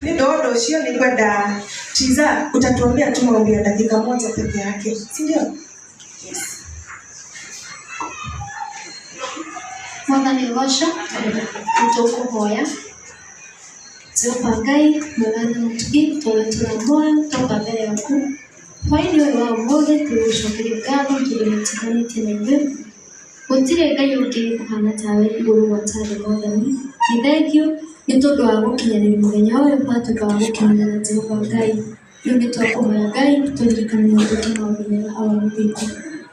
Nĩ ũndũ wa ũndũ ũcio nĩ ngwenda Triza utatuombea tu maombi ya dakika moja peke yake, si ndio? Yes. Mwathani goca nĩtũkũhoya Jehova Ngai mwega na mũtugi tondũ tũna muoyo toka mbere yaku hwaĩ-inĩ ũyũ wa ũmũthĩ tũgũcokeria ngatho tondũ nĩũtiganĩtie na ithuĩ. Gũtirĩ Ngai ũngĩ ũhana tawe igũrũ gwata thĩ Mwathani. Nĩ thengiũ nĩ tondũ wa gũkinyanĩria mũthenya ũyũ watuĩka wa gũkenera Jehova Ngai. Rĩu nĩ twakũhoya Ngai tũririkane na ũtwĩke maũndũ mega awa mũthingu.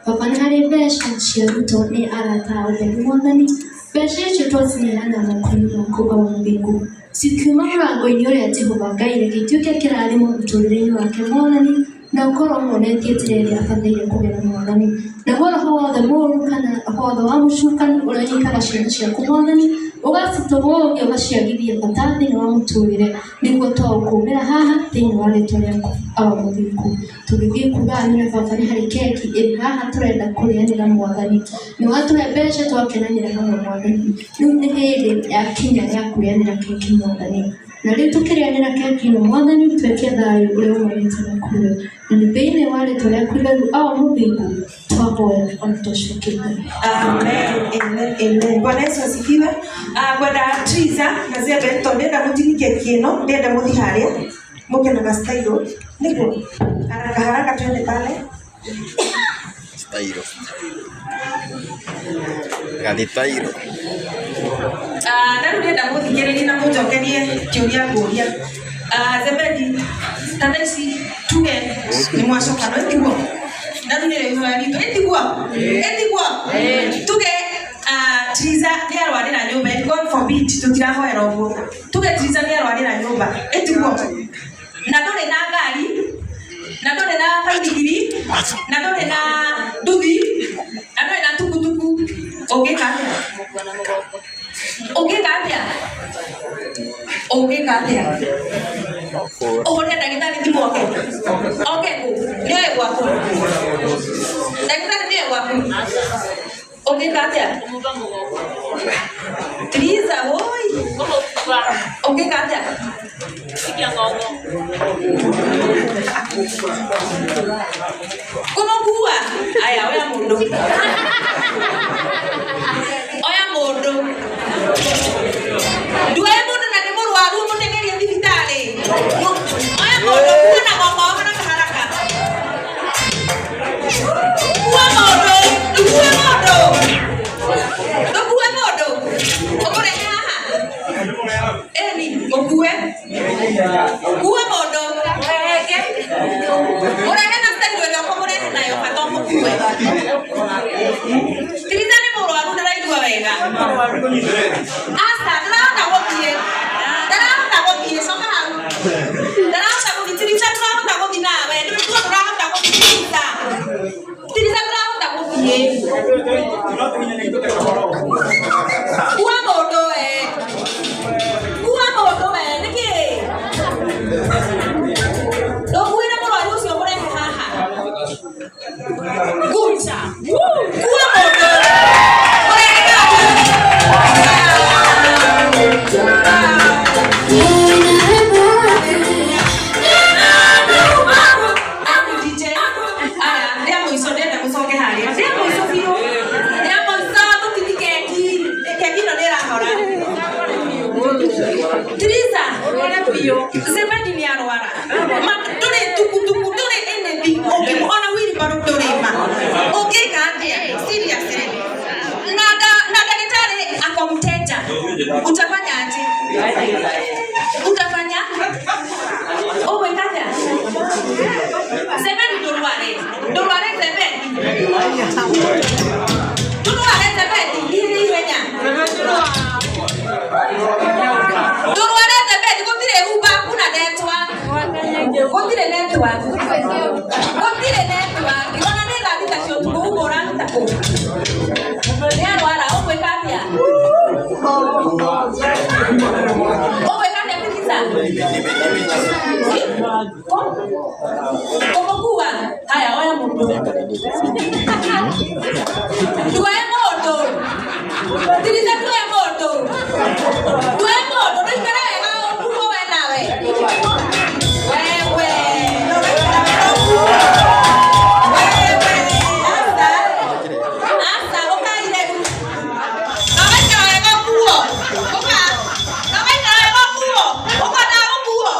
Baba nĩ harĩ mbeca ciarutwo nĩ arata a ũtheru Mwathani. Mbeca icio twacineana moko-inĩ maku awa mũthingu. Cikiuma mũrango-inĩ ũrĩa Jehova Ngai reke ituĩke kĩrathimo mũtũrĩre-inĩ wake Mwathani na ũkorwo ũmuonetie njĩra ĩrĩa abataire kũgera Mwathani. Naguo roho wothe mũũru kana roho wothe wa mũcukani ũrĩa ũnyitaga ciana ciaku Mwathani ũgacitũgũria ũgaciagithia bata thĩinĩ wa mũtũrĩre nĩguo twaũkũmĩra haha thĩinĩ wa rĩtwa rĩaku awa mũthingu. Tũgĩthiĩ kuga amina baba nĩ harĩ keki ĩrĩ haha tũrenda kũrĩanĩra Mwathani. Nĩ watũhe mbeca twakenanĩra hamwe Mwathani. Rĩu nĩ hĩndĩ yakinya ya kũrĩanĩra keki Mwathani. Na rĩu tũkĩrĩanĩra keki ĩno Mwathani twĩke thayũ ũrĩa umanĩte na kũrĩ we. Na nĩ thĩinĩ wa rĩtwa rĩaku itheru awa mũthingu twahoya ona twacokia ngatho. Amen, amen, amen. Bwana Yesu asifiwe. Ah, ngwenda Triza na Zebe tondũ ndĩrenda mũtinie keki ĩno, ndĩrenda mũthiĩ harĩa mũke na gastailo nĩguo haraka haraka twende pale. Stairo. Gathitairo. Ah, na rĩu ndĩrenda mũthikĩrĩrie na mũnjokerie kĩũria ngũria. Ah, Zebedi, ta thaa ici tuge nĩ mwacoka no ĩtiguo na rĩu nĩrĩo ihoya ritũ ĩtiguo ĩtiguo tuge ah, Triza nĩ arwarĩra nyũmba and God forbid tũtirahoera ũguo tuge Triza nĩ arwarĩra nyũmba ĩtiguo na ndũrĩ na ngari na ndũrĩ na baithikiri na ndũrĩ na nduthi na ndũrĩ na tukutuku ũngĩka atĩa ũngĩka atĩa ũngĩka atĩa ũhũrĩre ndagĩtarĩ thimũ oke oke kũ nĩoĩ gwaku ndagĩtarĩ nĩoĩ gwaku ũngĩka atĩa Triza woi ũngĩka atĩa kũmũkua aya oya mũndũ oya mũndũ nduoe mũndũ na nĩ mũrwaru mũteng'erie thibitarĩ oya mũndũ kua na gongo haraka haraka kua mũndũ ndũkue mũndũ ndũkue mũndũ ũmũrehe haha ĩni mũkue kua mũndũ mũrehenge mũrehe na style ĩrĩa ũkũmũrehe nayo bata ũmũkue Tiriza nĩ mũrwaru ndaraigua wega aca ndarahota gũthiĩ ndarahota gũthiĩ coka hau ndarahota gũthiĩ Tiriza ndũrahota gũthiĩ nawe ndũrĩkuo ndũrahota gũthiĩ Tiriza Tiriza ndũrahota gũthiĩ kua mũndũ we kua mũndũ we nĩkĩ ndũkuĩre mũrwaru ũcio mũrehe haha Good. Kua mũndũ mũrehe haha. DJ. Aya, rĩa mũico ndĩrenda mũcoke harĩa. Rĩa mũico biũ. Rĩa mũico tũtini keki. Keki ĩno nĩ ĩrahora. Triza. Zebedi nĩ arwara. Ma ndũrĩ tukutuku, ndũrĩ anything. Ona wheelbarrow ndũrĩ ma. Ũngĩka atĩa? Seriously. Na na ndagĩtarĩ ako mteja. Utafanya aje? Utafanya? Ũgwĩka atĩa? Zebedi ndũrware. Ndũrware Zebedi. Ndũrware Zebedi. Ihenya ihenya. Ndũrware Zebedi gũtirĩ Uber kuna network. Gũtirĩ network. Gũtirĩ network. Ona nĩ thaa thita cia ũtukũ Uber ũraruta kũ? Nĩ arwara ũgwĩka atĩa? Ũgwĩka atĩa Tiriza? Kũmũkua? Haya, oya mũndũ. Tuoe mũndũ. Tiriza tuoe mũndũ. Tuoe mũndũ, ndũikare wega ũkuo we nawe. Wewe no wekara wega ũguo. Wewe asa asa ũkaire no wekara wega ũguo. Ũka no wekara wega ũguo. Uko na ũguo.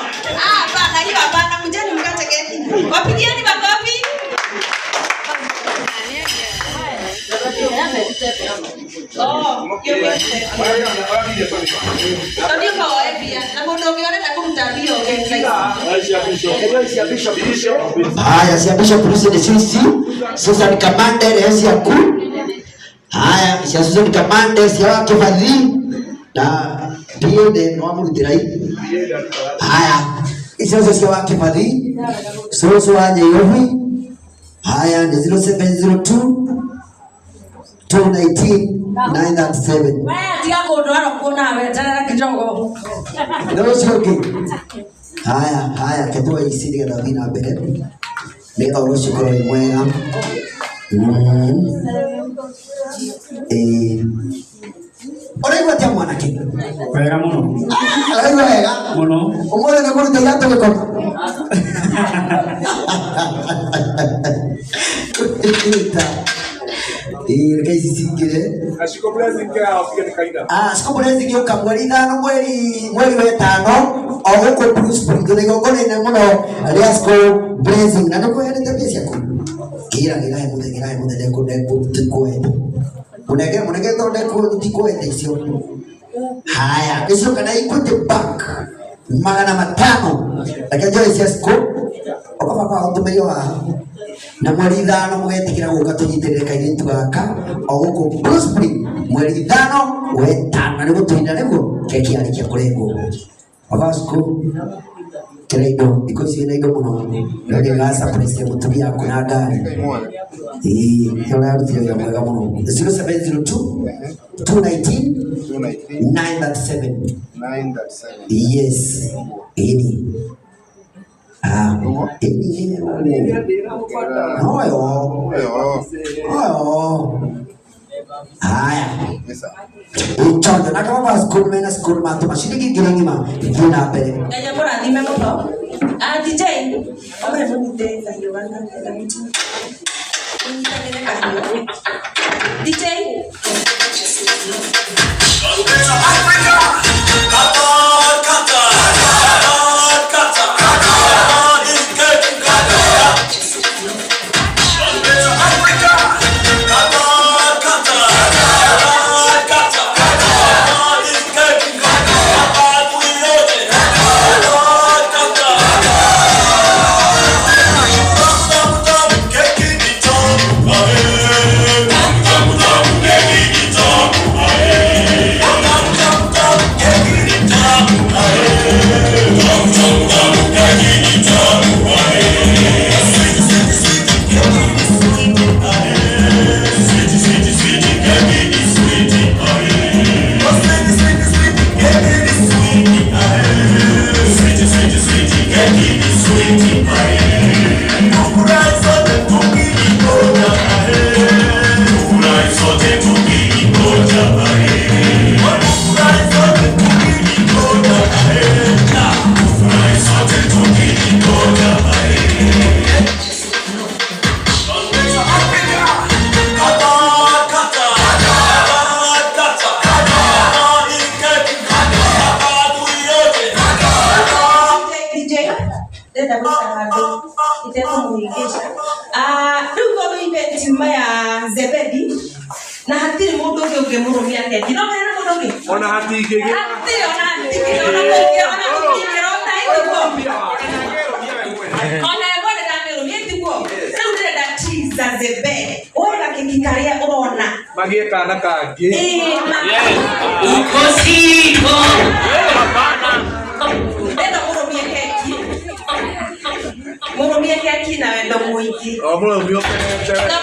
Ah, hapana, hiyo hapana. Kujeni mkate keki. Wapigieni makofi. Oh, hiyo Tondũ ũkaoe mbia na mũndũ ũngĩ ũrenda kũruta mbia ũngĩ. Haya, cia Bishop Lucy ni sisi Susan Kamande nĩyo ciaku. Haya, cia Susan Kamande, cia wa Kĩbathi na PA nĩ wamũrutĩra i. Haya, icio nĩcio cia wa Kĩbathi, cũcũ wa Nyairobi. Haya nĩ 0702 219 937. Wewe tiga kundwara kuo nawe, eterera kidogo. Na ũcio ũngĩ. Haya, haya, ketuwa ici nĩgetha ũthiĩ na mbere, nĩgetha ũhoro ũcio ũkorwo wĩ mwega. Ĩĩ. Ũraigua atĩa mwanake? Wega mũno. Ah, ũraigua wega? Mũno. Ũmũthĩ nĩ kũruta iratũ gĩkono. Ĩĩ, reke ici cingĩre. Ah, Shiko Blessing gĩũka mweri 5, mweri wetano o gũkũ Blue Spring, tũrĩ igongona inene mũno rĩa Shiko Blessing, na nĩkũheanĩte mbia ciaku. Kĩra gĩrahe mũthenya, gĩrahe mũthenya, ndikuhete. Mũnengere, mũnengere tondũ ndikuhete icio. Haya, icio kana Equity Bank 500. Reke njoe cia Shiko. Ũka baba ũtũmĩrio haha. Na mweri 5 mũgetĩkĩra gũka tũnyitĩrĩre kairĩtu gaka o gũkũ Blue Spring mweri 5 wetano, na nĩgũtũinda nĩguo keki yarĩkia kũrengwo. Baba Shiko, kĩra indo thikũ ici wĩna indo mũno, no nĩ surprise mũtumia waku na ngari. Ĩĩ, nĩ ũrarutire wĩra mwega mũno. 0702 219 937. Yes. Ĩni. Ah, ĩni. Oyo. Oyo. Haya. Ichonjo na kama ba school mena school matuma ciringi ngiri ng'ima thiĩ na mbere. Ngai amũrathime mũno. Ah, DJ, ũmwe mũnyite kahiũ gaka na mũnyitanĩre kahiũ. DJ. DJ, ndĩrenda gũikara handũ itekũmũhĩngĩca. Ah, rĩu tondũ event yuma ya Zebedi na hatirĩ mũndũ ũngĩ ũngĩmũrũmia keki, no hena mũndũ ũngĩ? Ona hatingĩgĩa. Hatirĩ ona hatingĩgĩa, ona kũngĩ, ona tũtingĩrota ĩtiguo. Ona ĩmwe ndĩramĩrũmia ĩtiguo. Rĩu ndĩrenda cheese Zebedi woe gakeki karĩa ũrona. Magĩe kana kangĩ. Ĩĩ, Uko siko. Ndĩrenda mũrũmie keki, mũrũmie keki na wendo mũingĩ. O mũrũmie ũkenete. Na